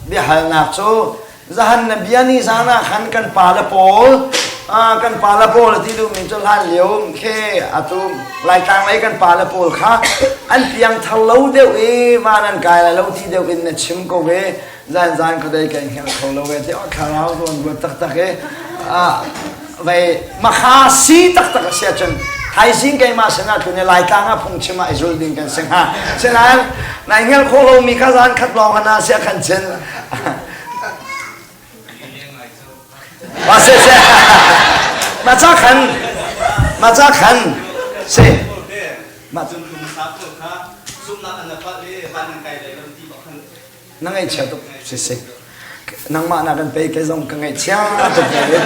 Biahalnak cu zahan na bia ni zan ah khan kan pa le pawl kan pa le pawl a ti duhmi cu hlan lio khe atu Laitlang lei kan pa le pawl kha an piangthar lo deuh i van an kai lai lo ti deuh in na chim ko ve zan zan khuadei kan hngal kho lo ve ti thlarau zawn ruat taktak i vei makha si taktak a si ahcun thaizing keimah sinah tlun i Laitlang ah phungchim ah i zul ding kan si hnga. Sinain nai hngal khawh lomi kha zan khat lawng hana sia khan chin. Ma se se. Ma cha khan. Ma cha khan. Se. Ma Na ngaihchia tuk si si. Nangmah na kan pei kei zong ka ngaihchia tuk ve.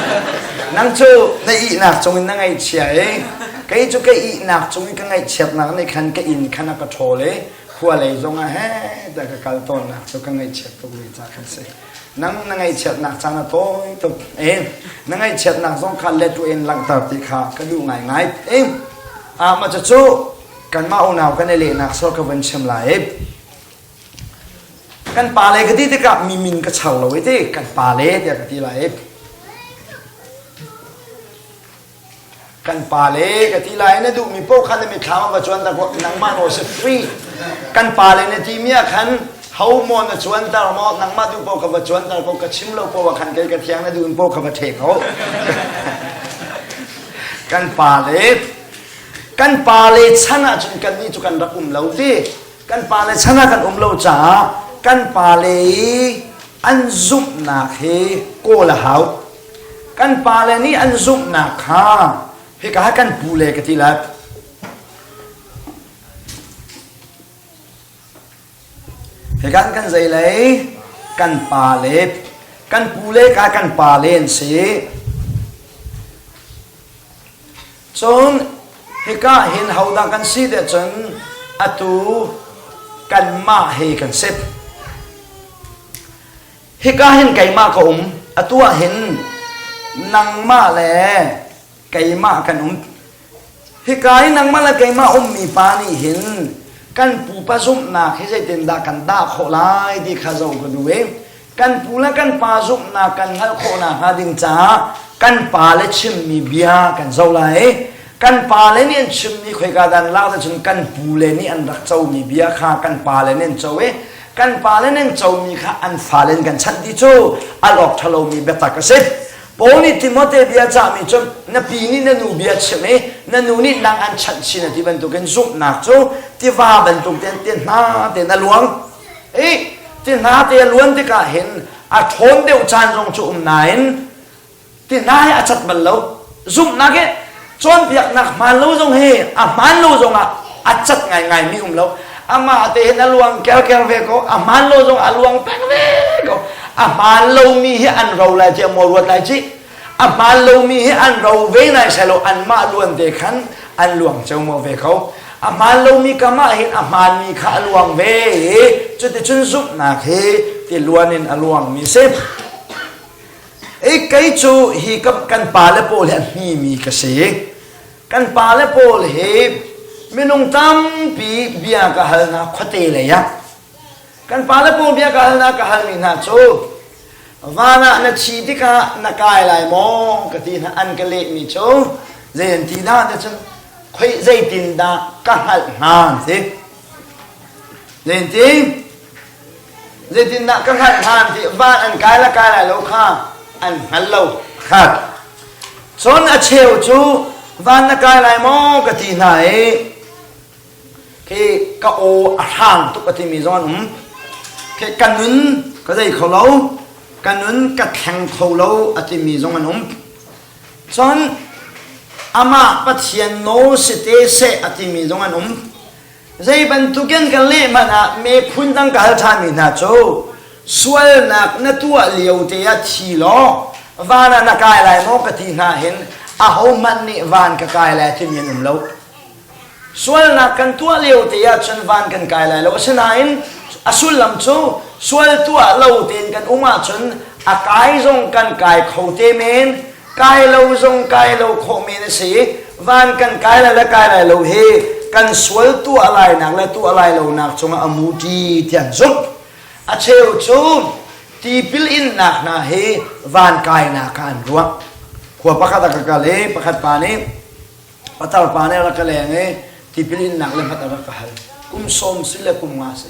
Nang cu na ihnak cung in na ngaihchia i kei cu ka ihnak cung in ka ngaihchiatnak nih khan ka inn khan a ka ṭhawl i khua lei zong ah he ta ka kal tawnnak cu ka ngaihchiat tuk ve ca khan si. Nang na ngaihchiatnak caan a tawi tuk e na ngaihchiatnak zong kha let in langhter ti kha ka duh ngaingai e ah ma cu kanmah unau kan i lehnak sor ka van chim lai i Kan pale ka ti tikah mi min ka char lo i ti kan pale tiah ka ti lai. Kan pale ka ti lai na duhmi paoh kha na mitthlam ah va cuan ta nangmah nawl si free. Kan pale na ti mi ah khan ho maw na cuanter maw nangmah duh paoh kha va cuanter ko ka chim lo paoh ah khan kei ka thiang na duh in paoh kha va ṭhe ko. Kan pale kan pale chan ahcun kannih cu kan rak um lo ti. Kan pale chan ah kan um lo caah kan pale i an zumhnak hi kawl a hau. Kan pale nih an zumhnak kha hika ah kan pule ka ti lai. Hika kan zei lei kan pale kan pule ka kan pale an si. Cun hika hin hodah kan si tiah cun atu kanmah he kan si. Hika hin keimah ka um, atu ah hin nangmah le keimah kan um. Hika i nangmah le keimah ummi pa nih hin kan pupa zumhnak hi zeitindah kan dah khawh lai ti kha zoh ka duh i kan pu le kan pa zumhnak kan hngalh khawh nakhnga ding caah kan pale chimmi bia kan zoh lai. Kan pale nih an chimmi khoika dan lak te cun kan pule nih an rak comi bia kha kan pale nih an co i kan pale nih an comi kha an fale in kan chanh ti cu al awk ṭhalomi biatak a si. Paul nih Timote bia cahmi cu na pi nih na nu bia chim i na nu nih nang an chanh chin a ti bantukin zumhnak cu tiva bantuk tein ti hna tein a luang. I ti hna te a luan tikah hin a ṭhawn deuh caan zong cu um nain ti hna hi a cat bal lo. Zumhnak hi cawnpiaknak hmaan lo zong hi a hmaan lo zongah a cat ngaingai mi um lo. Amah te hin a luang kerker ve ko, a hmaan lo zong a luang peng ve ko. A hmaan lomi hi an ro lai tiah maw ruat lai cih. A hmaan lomi hi an ro ve nai sai lo anmah luan te khan an luang ceomo ve ko. A hmaan lomi kam ah hin a hmaanmi kha a luang ve i cuticun zumhnak hi ti luan in a luangmi si. I kei cu hi kan pale pawl hi a hnimi ka si. Kan pale pawl hi minung tampi bia ka hal hna khuate lei ah. Kan pale pawl bia ka hal hna ka halmi hna cu van ah na thi tikah na kai lai maw ka ti hna an ka lehmi cu zei an ti dah ti cun khoi zeitin dah ka hngalh hnga an ti zeitin zeitindah ka hngalh hnga an ti van an kai la kai lai lo kha an hngal lo khat cun a cheu cu van na kai lai maw ka ti hna i Khi ka aw a hrang tuk a timi zong an um. Khi ka nun ka zei kho lo, ka nun ka thleng kho lo a timi zong an um. Cun amah Pathian nawl si te seh a timi zong an um. Zei bantukin kan leh hmanh ah miphun dang ka hal ṭhanmi hna cu sualnak na tuah lio te ah thi law van ah na kai lai maw ka ti hna hin ahohmanh nih van ka kai lai timi an um lo. Sualnak kan tuah lio te ahcun van kan kai lai lo. Asinain a sullam cu sual tuah lo tein kan um ahcun a kai zong kan kai kho te men, kai lo zong kai lo khawh men a si. Van kan kai lai le kai lai lo hi kan sual tuah lainak le tuah lai lonak cungah a muṭi ti an zumh. A cheu cu Tipil innak hna hi van kainak ah an ruah. Khua pakhat ah ka kal i pakhat pa nih patar pa nih a rak ka leng i tipil innak le hmat a rak ka hal. Kum sawm si le kum nga si.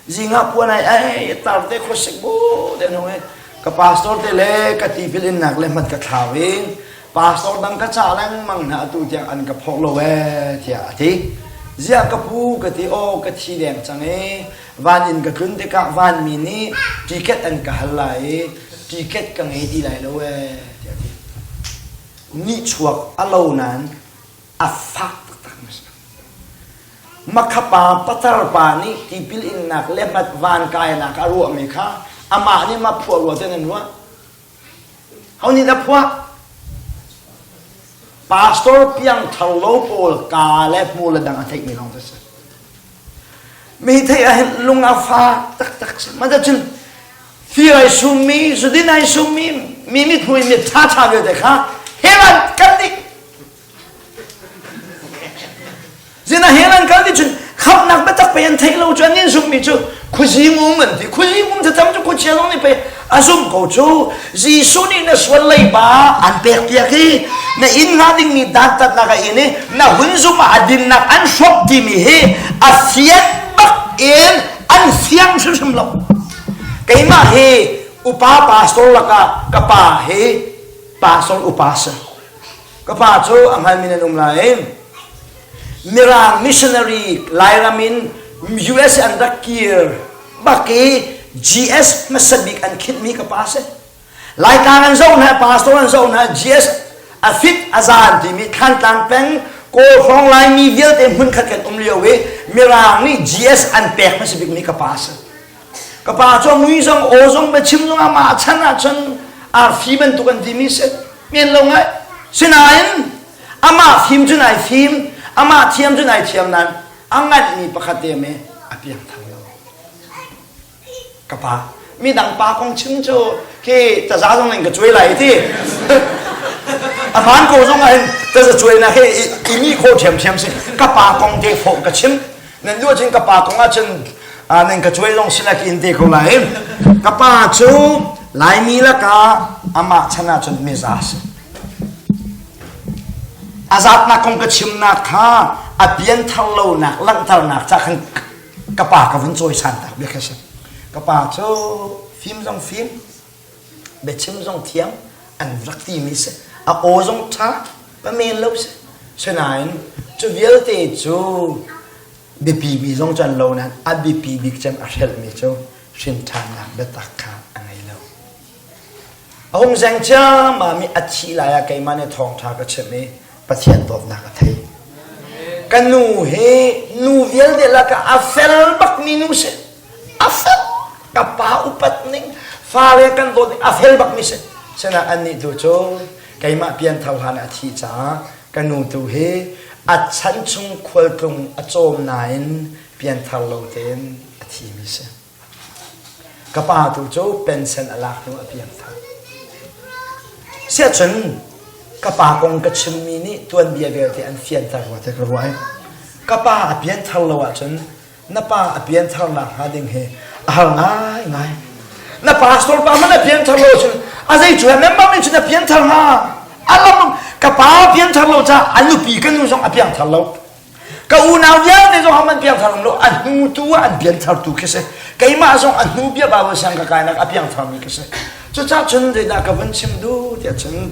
Zing ah puan ai ai tar te khuasik bu te nung i ka pastor te le ka tipil innak le hmat ka thlau i pastor dang ka cah lengmang hna atu tiang an ka phawk lo ee tiah a ti. Ziah ka pu ka ti aw ka thi deng cang i van in ka tlun tikah vanmi nih ticket an ka hal lai i ticket ka ngei ti lai lo ee tiah a ti. Nihchuak a lo nain a fak taktak mi si. Makhapa patar pa nih tipil innak le hmat van kainak a ruahmi kha amah nih ma phuah rua ten an ruah. Ho nih dah phuah? Pastor piangthar lo pawl ka le hmu le dang a theihmi lawng te si. Mi theih ah hin lung a fa taktak si. Mah cun fir ai summi, zudin ai summi, mi mithmui mit ṭha ṭha vialte kha helan kan dih. Zina hell an kal ti cun khamhnak biatak pei an theih lo cu an in zumhmi cu khuazing um an ti. Khuazing um thlacam cu khuachia zong nih pei a zumh ko cu. Jesuh nih na sual leiba an pek piak i na inn hnga dingmi dantatnak a in i na hun zumh ah a dinnak an hrawk timi hi a fian bak in an fiang hrimhrim lo. Keimah hi upa pastor lakah ka pa hi pastor upa si. Ka pa cu a hngalmi nan um lai. Mirang missionary Lairam in US an rak kir bak i GS hmasa bik an khinhmi ka pa si. Laitlang an zoh hna, pastor an zoh hna, GS a fit a zan timi Thlantlang peng Kawl hrawng Laimi vialte hmunkhat kan um lio i Mirang nih GS an pek hmasa bikmi ka pa si. Ka pa cu a mui zong aw zong biachim zong amah chan ahcun arfi bantuk an timi si. Men lo ngai. Sinain amah fim cu nai fim, amah thiam cu nai thiam nain a nganhmi pakhat te me a piangthar lo. Ka pa, midang pa kong chim cu khi taza zong in ka cuai lai ti. A hmaan ko zong ah hin taza cuai na he i mi kho ṭhiamṭhiam si. Ka pa kong te fawh ka chim. Nan duh ahcun ka pa kong ahcun nan ka cuai zong sinak in te ko lai. Ka pa cu Laimi lakah amah chan ahcun miza a si. A zatnak kong ka chimnak kha a pianthar lonak langhternak ca khan ka pa ka vun cawisan tak bia kha si. Ka pa cu fim zong fim, biachim zong thiam an rak timi si. A aw zong ṭha, pa men lo si. Sinain cu vialte cu biapi mi zong cu an lo nain a biapi bik cem a hrelhmi cu hrinṭhannak biatak kha a ngei lo. A hung zeng ciammam i a thih lai ah keimah nih thawngṭha ka chimh i Pathian dawtnak a thei. Ka nu hi nu vialte lakah a fel bakmi nu si. A fel. Ka pa upat ning, fale kan dawt ning a fel bakmi si. Sinain annih tu cu keimah pianthar hlan ah a thih caah ka nu tu hi a chan chung khualtlung a cawm nain pianthar lo tein a thimi si. Ka pa tu cu pension a lak hnu a piangthar. Siahcun ka pa kong ka chimmi nih tuanbia vialte an fianter rua te ka ruah i ka pa a pianthar lo ahcun na pa a pianthar nak hnga ding hi a har ngaingai. Na pastor pa hmanh a pianthar lo ahcun a zei cu member nih cun a pianthar hnga. A lam ka pa pianthar lo caah a nupi ka nu zong a piangthar lo. Ka unau vialte zong han piangthar lo a hnu tu ah an piangthar tu khi si. Keimah zong a hnu bia Bible siang ka kainak a piangthar mi ka si. Cucaah cun zeidah ka vun chim duh tiah cun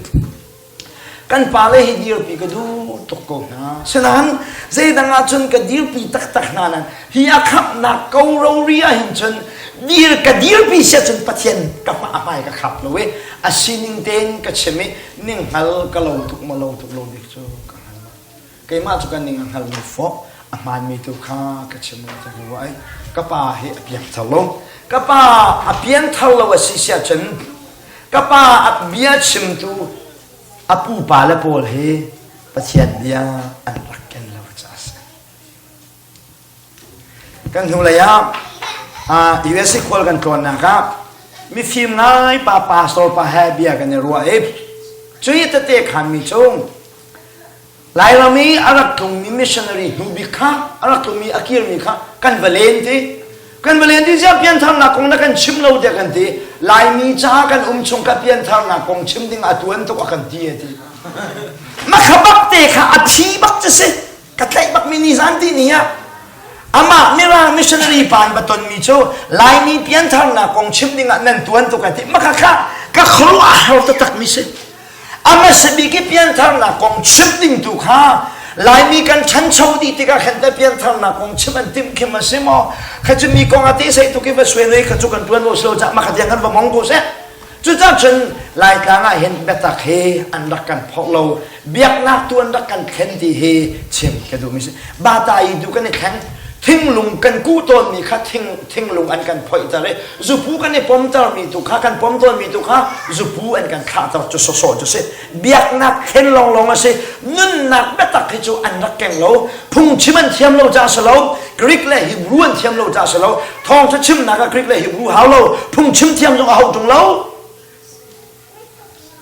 kan pale hi dirpi ka duh tuk ko hna. Sinain zeidang ah cun ka dirpi taktak hna nan hi a khamhnak ko rori ah hin cun dir ka dirpi sia cun Pathian ka hma hmai ka khap lo i a sining tein ka chim i ning hngal ka lo tuk ma lo tuk lo bik cu ka hngal lo. Keimah cu kan ning a hngal lo fawh a hmaanmi tu kha ka chim lo ka ruah i ka pa hi a piangthar lo. Ka pa a piangthar lo a si siah cun ka pa a bia chimtu a pupa le pawl hi Pathian bia an rak ken lo caah a si. Kan hnulei ah USA khual kan tlawnnak ah mifim ngai pa pastor pa he bia kan i ruah i cui tete khanmi cu Lairam i a rak tlungmi missionary hnu bik kha a rak tlungmi a kirmi kha kan va len ti. Kan va len ti ziah piantharnak kong na kan chim lo tiah kan ti. Laimi caah kan um chung ka piantharnak kong chim ding a tuan tuk a kan ti a ti. Makha bak te kha a thi bak cu si. Ka tlaih bak mi nizan ti ni ah amah Mirang missionary pa in va tonmi cu Laimi piantharnak kong chim ding ah nan tuan tuk a ti. Makha kha ka khuaruah a har taktak mi si. A hmasa bik i piantharnak kong chim ding tu kha Laimi kan ṭhancho dih tikah khan teh piantharnak kong chim an timh khim a si maw? Kha cu mi kong a te sei tuk i va suai noi kha cu kan ṭuan lo si lo cah mah kha tiang kan va mong ko seh. Cucaah cun Laitlang ah hin biatak hi an rak kan phorh lo. Biaknak tu an rak kan thlen ti hi chim ka duhmi si. Bata i tu kan i thleng. Thinglung kan kuh tawnmi kha thing, thinglung an kan phoihter i zupu kan i pomtermi tu kha kan pom tawnmi tu kha zupu an kan thlahter cu sawsawh cu si. Biaknak thlen lawnglawng a si. Nunnak biatak hi cu an rak keng lo. Phungchim an thiam lo caah si lo. Greek le Hebrew an thiam lo caah si lo. Thawngṭha chimnak ah Greek le Hebrew hau lo. Phungchim thiam zong a hau ṭung lo.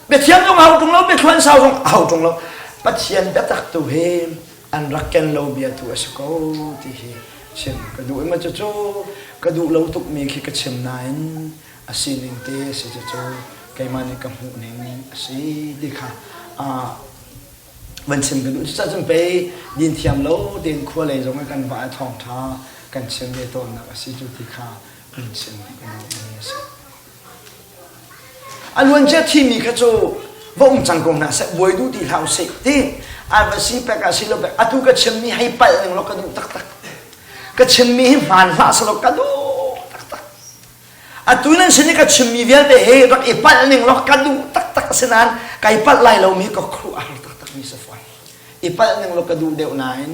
Biathiam zong a hau ṭung lo. Biathluan sau zong a hau ṭung lo. Pathian biatak tu hi an rak ken lo bia tu a si ko ti hi chim ka duh i ma cucu ka duh lo tukmi khi ka chim nain a sining te a si cucu keimah nih ka hmuh ning a si ti kha van chim ka duh. Cucaah cun pei din thiam lo tein khua lei zong ah kan va i thawngṭha kan chim ve tawnnak a si cu ti kha van chim ka duhmi a si. A luancia thimi kha cu va um cang ko hna seh, buai duh ti hlah usih ti an va si pek ah si lo pek atu ka chimmi hei palh ning law ka duh taktak. Ka chimmi hi hmaan hlah selaw ka duh taktak. Atu nan sin i ka chimmi vialte hi rak i palh ning law ka duh taktak a si nain kai palh lai lomi ka khuaruah a har taktakmi si fawn. I palh ning law ka duh deuh nain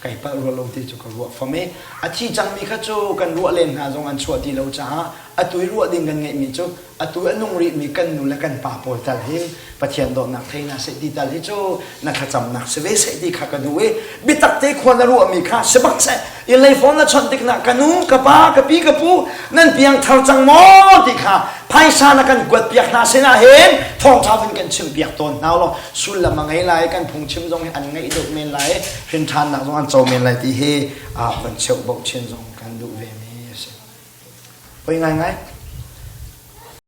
kai palh rua lo ti cu ka ruah fam i a thi cangmi kha cu kan ruah len hna zong an chuah ti lo caah atu i ruah ding kan ngeihmi cu atu a nung rihmi kan nu le kan pa pawl tal hi Pathian dawtnak thei hna seh ti tal hi cu na thlacamnak si ve seh ti kha ka duh i biatak te khua na ruahmi kha si bak seh i leifon na chawnh tik na ka nu ka pa ka pi ka pu nan piang thar cang maw ti kha phaisa na kan kuat piak hna sinah hin thawngṭha vun kan chim piak tawn hna law sullam a ngei lai kan phungchim zong hi an ngaih deuh men lai hrin ṭhannak zong an co men lai ti hi van cheuh bauh chin zong kan duh ve mi a si. Poi ngaingai.